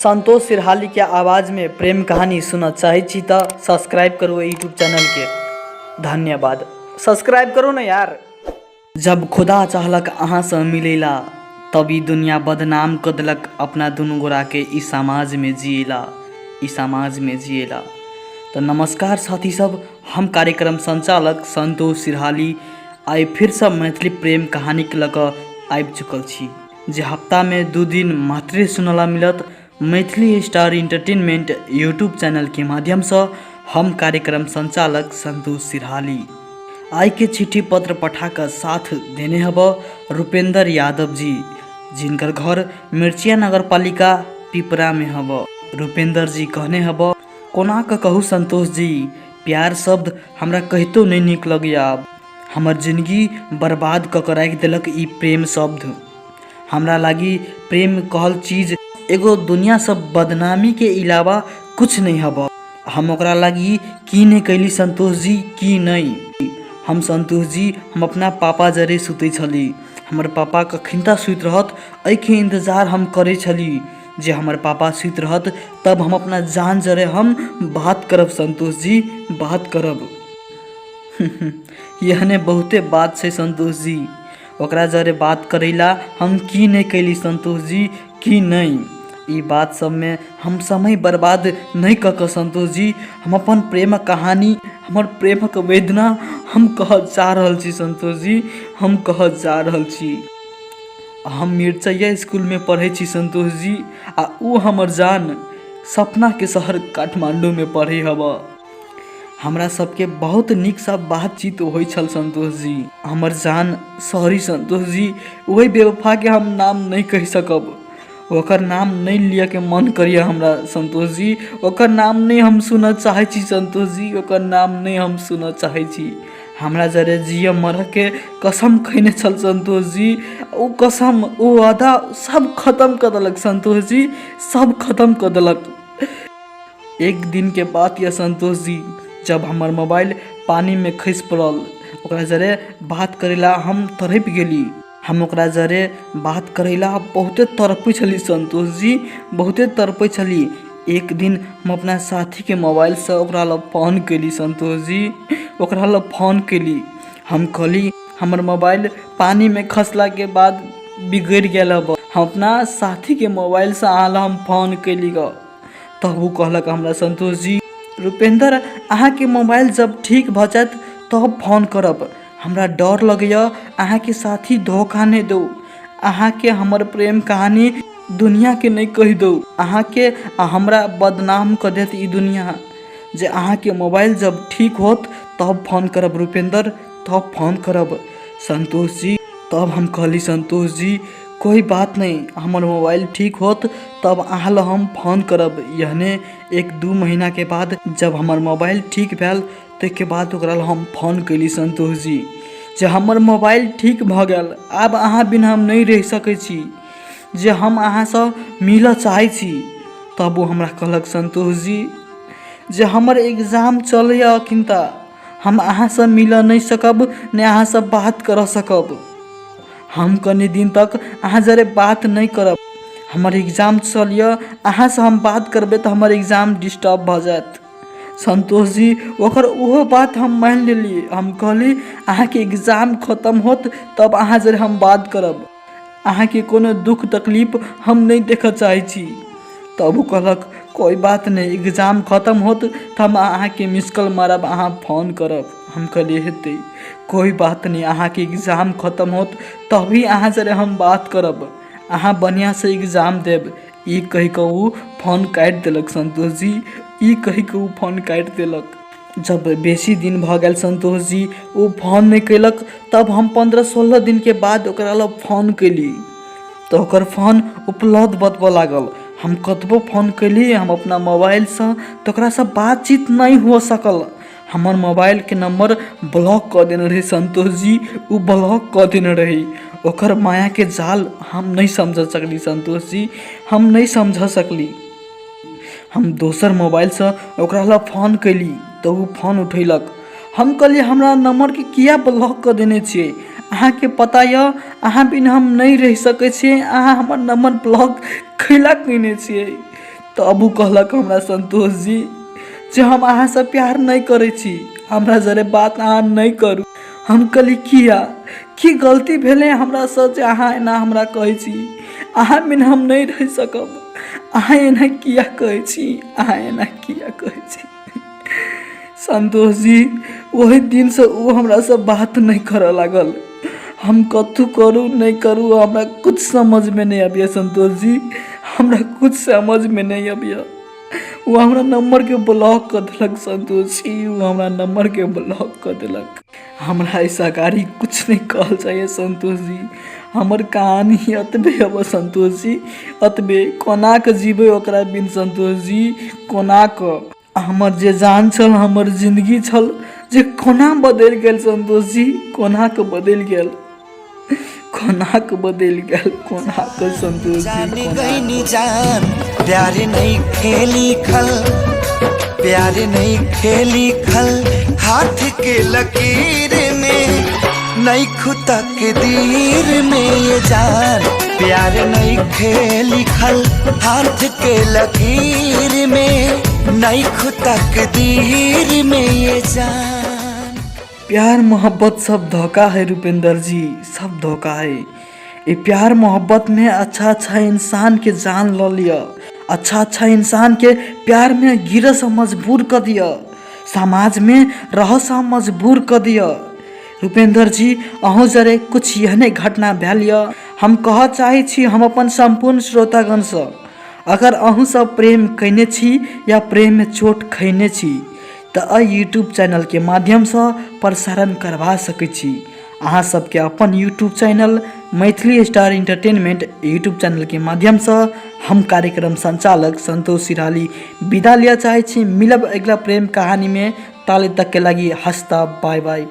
संतोष सिरहालीके आवाजमे प्रेम कहानी सुनऽ चाहै छी तऽ सब्सक्राइब करू एहि यूट्यूब चैनलके। धन्यवाद। सब्सक्राइब करू ने यार। जब खुदा चाहलक अहाँसँ मिलैला तब ई दुनिया बदनाम कऽ देलक अपना दुनू गोराके ई समाजमे जियैला ई समाजमे जियैला। तऽ नमस्कार साथी सब, हम कार्यक्रम संचालक संतोष सिरहाली आइ फेरसँ मैथिली प्रेम कहानीके लऽ कऽ आबि चुकल छी जे हफ्तामे 2 दिन मात्रे सुनला मिलत मैथिली स्टार इंटरटेनमेंट यूट्यूब चैनलके माध्यमसँ। हम कार्यक्रम संचालक संतोष सिरहाली आइके चिट्ठी पत्र पठा कऽ साथ देने हब रुपेंद्र यादव जी, जिनकर घर मिर्चिया नगरपालिका पिपरामे हब। रुपेंद्र जी कहने हब, कोना कऽ कहू संतोष जी, प्यार शब्द हमरा कहितो नहि नीक लगैए। आब हमर जिनगी बर्बाद कऽ कऽ राखि देलक ई प्रेम शब्द। हमरा लागी प्रेम कहल चीज एगो दुनियासँ बदनामीके अलावा किछु नहि हब। हम ओकरा लागी की नहि कैली संतोष जी, की नहि। हम संतोष जी, हम अपना पापा जरे सुतै छली। हमर पापा कखिनता सुति रहत एहिके इन्तजार हम करै छली जे हमर पापा सुति रहत तब हम अपना जान जरे हम बात करब संतोष जी, बात करब। एहने बहुते बात छै संतोष जी, ओकरा जरे बात करैला हम की नहि कैली संतोष जी, की नहि। ई बात सबमे हम समय बर्बाद नहि कऽ कऽ संतोष जी, हम अपन प्रेमक कहानी, हमर प्रेमक वेदना हम कहऽ जा रहल छी संतोष जी, हम कहऽ जा रहल छी। हम मिरचैया इसकुलमे पढ़ै छी संतोष जी, आ ओ हमर जान सपनाके शहर काठमाण्डूमे पढ़ै हबऽ। हमरा सबके बहुत नीकसँ बातचीत होइ छल संतोष जी। हमर जान, सॉरी संतोष जी, ओहि बेवफाके हम नाम नहि कहि सकब। ओकर नाम नहि लिअके मन करैए हमरा संतोष जी। ओकर नाम नहि हम सुनऽ चाहै छी संतोष जी, ओकर नाम नहि हम सुनऽ चाहै छी। हमरा जरे जियऽ मरऽके कसम खयने छल संतोष जी, ओ कसम ओ वादा सब खतम कऽ देलक संतोष जी, सब खतम कऽ देलक। एक दिनके बात यऽ संतोष जी, जब हमर मोबाइल पानिमे खसि पड़ल, ओकरा जरे बात करैला हम तड़पि गेली। हम ओकरा जरे बात करैला बहुते तड़पै छली संतोष जी, बहुते तड़पै छली। एक दिन हम अपना साथीके मोबाइलसँ ओकरा लग फोन कयली संतोष जी, ओकरा लग फोन कयली। हम कहली हमर मोबाइल पानिमे खसलाके बाद बिगड़ि गेल हब, हम अपना साथीके मोबाइलसँ अहाँ लग हम फोन कयली गऽ। तब ओ कहलक हमरा संतोष जी, रुपेंद्र अहाँके मोबाइल जब ठीक भऽ जायत तब फोन करब, हमरा डर लगैए अहाँके साथी धोखा नहि दौ, अहाँके हमर प्रेम कहानी दुनियाके नहि कहि दौ, अहाँके आ हमरा बदनाम कऽ देत ई दुनिया, जे अहाँके मोबाइल जब ठीक होत तब फोन करब रुपेंद्र, तब फोन करब संतोष जी। तब हम कहली संतोष जी, कोई बात नहि, हमर मोबाइल ठीक होत तब अहाँ लग हम फोन करब। एहने 1-2 महीनाके बाद जब हमर मोबाइल ठीक भेल ताहिके बाद ओकरा लग हम फोन कयली संतोष जी, जे हमर मोबाइल ठीक भऽ गेल, आब अहाँ बिना हम नहि रहि सकै छी, जे हम अहाँसँ मिलऽ चाहै छी। तब ओ हमरा कहलक संतोष जी, जे हमर एग्जाम चलैए अखन तऽ हम अहाँसँ मिलऽ नहि सकब, नहि अहाँसँ बात करऽ सकब, हम कनि दिन तक अहाँ जरे बात नहि करब, हमर एग्जाम चलैए, अहाँसँ हम बात करबै तऽ हमर एग्जाम डिस्टर्ब भऽ जायत। संतोष जी, ओकर ओहो बात हम मानि लेली। हम कहली अहाँके एग्जाम खतम होत तब अहाँ जरे हम बात करब, अहाँके कोनो दुःख तकलीफ हम नहि देखऽ चाहै छी। तब ओ कहलक कोइ बात नहि, एग्जाम खतम होत तऽ हम अहाँके मिस कॉल मारब, अहाँ फोन करब। हम कहलियै हेतै कोइ बात नहि, अहाँके एग्जाम खतम होत तभी अहाँ जरे हम बात करब, अहाँ बढ़िआँसँ एग्जाम देब। ई कहि कऽ ओ फोन काटि देलक संतोष जी, ई कहि कऽ ओ फोन काटि देलक। जब बेसी दिन भऽ गेल संतोष जी ओ फोन नहि कयलक, तब हम 15-16 दिनके बाद ओकरा लग फोन कयली तऽ ओकर फोन उपलब्ध बतबऽ लागल। हम कतबो फोन कयली हम अपना मोबाइलसँ तऽ ओकरासँ बातचीत नहि हो सकल। हमर मोबाइलके नम्बर ब्लॉक कऽ देने रहै संतोष जी, ओ ब्लॉक कऽ देने रहै। ओकर मायाके जाल हम नहि समझ सकली संतोष जी, हम नहि समझ सकली। हम दोसर मोबाइलसँ ओकरा लग फोन कयली तऽ ओ फोन उठेलक। हम कहलियै हमरा नम्बरके किया ब्लॉक कऽ देने छियै, अहाँके पता यऽ अहाँ बिना हम नहि रहि सकै छियै, अहाँ हमर नम्बर ब्लॉक कैला कयने छियै। तब ओ कहलक हमरा संतोष जी जे हम अहाँसँ प्यार नहि करै छी, हमरा जरे बात अहाँ नहि करू। हम कहली किया, की गलती भेलै हमरासँ जे अहाँ एना हमरा कहै छी? अहाँ बिना हम नहि रहि सकब, अहाँ एना किया कहै छी, अहाँ एना किया कहै छी? संतोष जी, ओहि दिनसँ ओ हमरासँ बात नहि करऽ लागल। हम कथू करू नहि करू, हमरा किछु समझमे नहि अबैए संतोष जी, हमरा किछु समझमे नहि अबैए। ओ हमरा नम्बरके ब्लॉक कऽ देलक संतोष जी, ओ हमरा नम्बरके ब्लॉक कऽ देलक। हमरा एहिसँ अगाड़ी किछु नहि कहल जाइए संतोष जी। हमर कहानी एतबे हबऽ संतोष जी, एतबे। कोना कऽ जीबै ओकरा बिन संतोष जी, कोना कऽ? हमर जे जान छल, हमर जिन्दगी छल, जे कोना बदलि गेल संतोष जी, कोना कऽ बदलि गेल, कोना कऽ बदलि गेल, कोना कऽ संतोष जी? जान कोना गईनी जान, प्यार नहीं खेली खल, प्यार नहीं खेली खल, हाथ के लकीर में नहीं खुता के दीर में ये जान, प्यार नहीं खेली खल, हाथ के लकीर में नहीं खुता के दीर में ये जान। प्यार मोहब्बत सब धोखा है रुपेंद्र जी, सब धोखा है। ये प्यार मोहब्बत में अच्छा अच्छा इंसान के जान ल लिया, अच्छा अच्छा इंसान के प्यार में गिर से मजबूर कर दिया, समाज में रह से मजबूर कर दिया। रुपेंद्र जी, अहूँ जरे कुछ एहने घटना भेल यऽ। हम कहऽ चाहै छी हम अपन सम्पूर्ण श्रोतागणसँ, अगर अहूँ सब प्रेम कयने छी या प्रेममे चोट खयने छी तऽ एहि यूट्यूब चैनलके माध्यमसँ प्रसारण करबा सकै छी। अहाँ सबके अपन YouTube channel Maithili star entertainment YouTube चैनलके माध्यमसँ हम कार्यक्रम सञ्चालक सन्तोष सिराली विदा लिअ चाहै छी। मिलब अगिला प्रेम कहानीमे, ताले तकके लागि हस्ता, बाय बाय।